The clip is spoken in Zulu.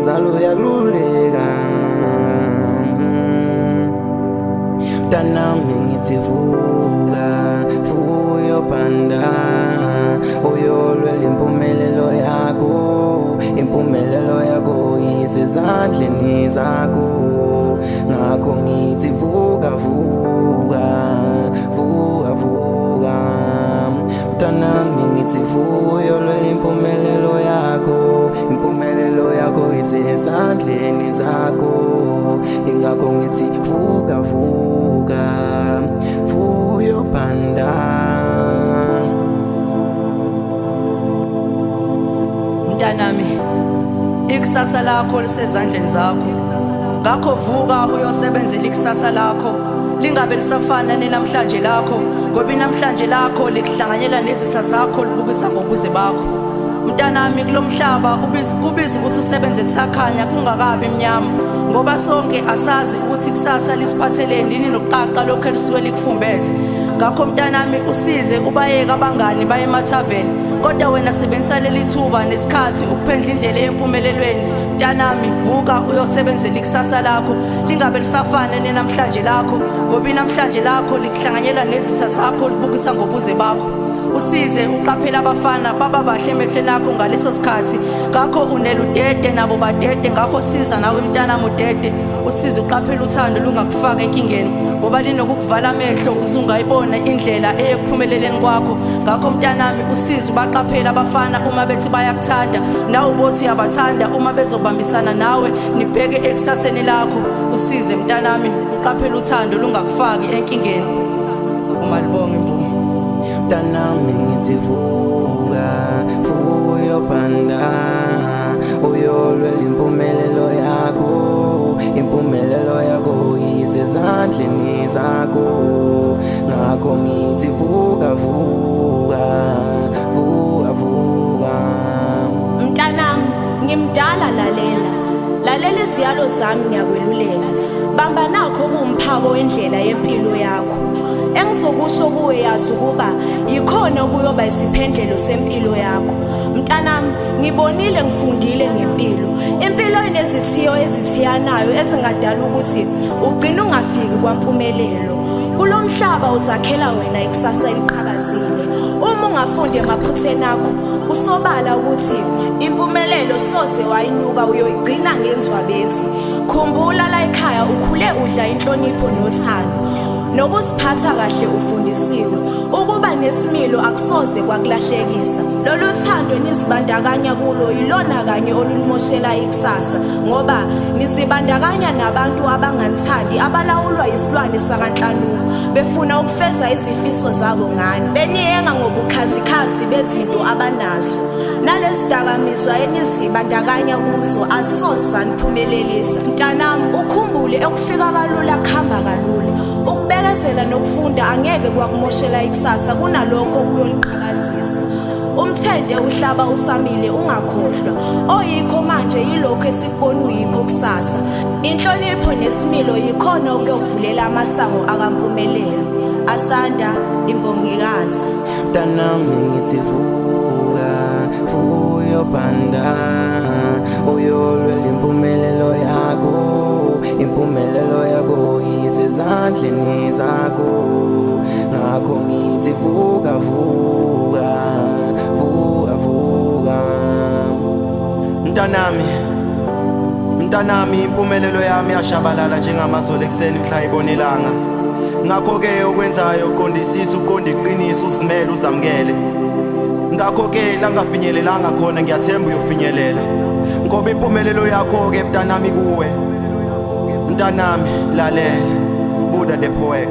Umzali uyakululeka. Mntanami ngithi vuka, vuka uyobhanda, uyolwela impumelelo yakho. Impumelelo yakho isezandleni zakho. Ngakho ngithi vuka, vuka, vuka, vuka. Mntanami ngithi vuka uyolwela impumelelo yakho. Impumelelo yakho isezandleni zakho. Ingakho ngithi vuka, vuka, vuka uyobhanda. Mntanami, ikusasa lakho lisezandleni zakho. Ngakho vuka uyosebenzela ikusasa lakho. Lingabe lisafana nenamhlanje lakho, ngoba inamhlanje lakho likuhlanganyela nezitha zakho, libukisa ngobuze bakho. Mntanami, kulomhlaba kubiza ukuthi usebenze kusakhanya kungakabi mnyama, ngoba sonke asazi ukuthi kusasa lisiphatheleni lini nokuqaqa lokho elisuke likufumbethe. Ngakho mntanami, usize ubayeke abangani baye emathaveni, kodwa wena sebenzisa leli thuba nesikhathi ukuphendla indlela empumelelweni. Mntanami, vuka uyosebenzela ikusasa lakho, lingabe lisafana nenamhlanje lakho, ngoba inamhlanje lakho likuhlanganyela nezitha zakho, libukisa ngobuze bakho. Usize uqaphela abafana baba bahle emehlweni akho ngaleso sikhathi. Ngakho uneludede nabo badede, ngakho siza nawe mntanami udede. Usize uqaphela uthando lungakufaka enkingeni, ngoba linokukuvala amehlo uzungayibona indlela eyekuphumeleleni kwakho. Ngakho mntanami, usize ubaqaphela abafana uma bethi bayakuthanda, nawe ubothi uyabathanda uma bezobambisana nawe nibheke ekusaseni lakho. Usize mntanami uqaphela uthando lungakufaki enkingeni. Umalibonga imvumo. Mntanami ngithi vuka, vuka uyobhanda, uyolwela impumelelo yakho. Impumelelo yakho isezandleni zakho. Ngakho ngithi vuka, vuka, vuka, vuka. Mntanami, ngimdala, lalela. Lalela iziyalo zami, ngiyakweluleka. Bamba nakho kuwumphako wendlela yempilo yakho. Engizokusho kuwe yazi ukuba yikhona okuyoba isiphendlelo sempilo yakho. Mntanami, ngibonile, ngifundile ngempilo. Impilo inezithiyo ezithiyanayo ezingadala ukuthi ugcine ungafiki kwampumelelo. Kulo mhlaba uzakhela wena ikusasa eliqhakazile. Uma ungafundi emaphutheni akho, kusobala ukuthi impumelelo soze wayinuka, uyoyigcina ngenzwabethi. Khumbula la ekhaya ukhule udla inhlonipho nothando, nokuziphatha kahle ufundisiwe. Ukuba nesimilo akusoze kwakulahlekisa. Lolu thando enizibandakanya kulo yilona kanye olunimoshela ikusasa, ngoba nizibandakanya nabantu abanganithandi, abalawulwa yisilwane sakanhlanuko, befuna ukufeza izifiso zabo ngani, beniyenga ngobukhazikhazi bezinto abanazo. Nalezi dakamizwa enizibandakanya kuzo azisoze zaniphumelelisa. Mntanami, ukhumbule ekufika kalula kuhamba kalula. Ukubekezela nokufunda angeke kwakumoshela ikusasa, kunalokho kuyoliqhakazisa. Umthente uhlaba usamile, ungakhohlwa. Oyikho manje yilokho esikubona uyikho kusasa. Inhlonipho nesimilo yikhona okuyokuvulela amasango akampumelelo. Asanda imbongikazi. Mntanami ngithi vuka, vuka uyobhanda, uyolwela impumelelo yakho. Impumelelo yakho isezandleni zakho. Ngakho ngithi vuka, vuka, vuka, vuka. Mntanami, mntanami, impumelelo yami yashabalala njengamazolo ekuseni mhla ibona ilanga. Ngakho-ke okwenzayo uqondisise, uqonde iqiniso, uzimele, uzamukele. Ngakho-ke la ngafinyelelanga khona ngiyathemba uyofinyelela, ngoba impumelelo yakho-ke mntanami kuwe. Mntanami, lalela. Sibuda the poet.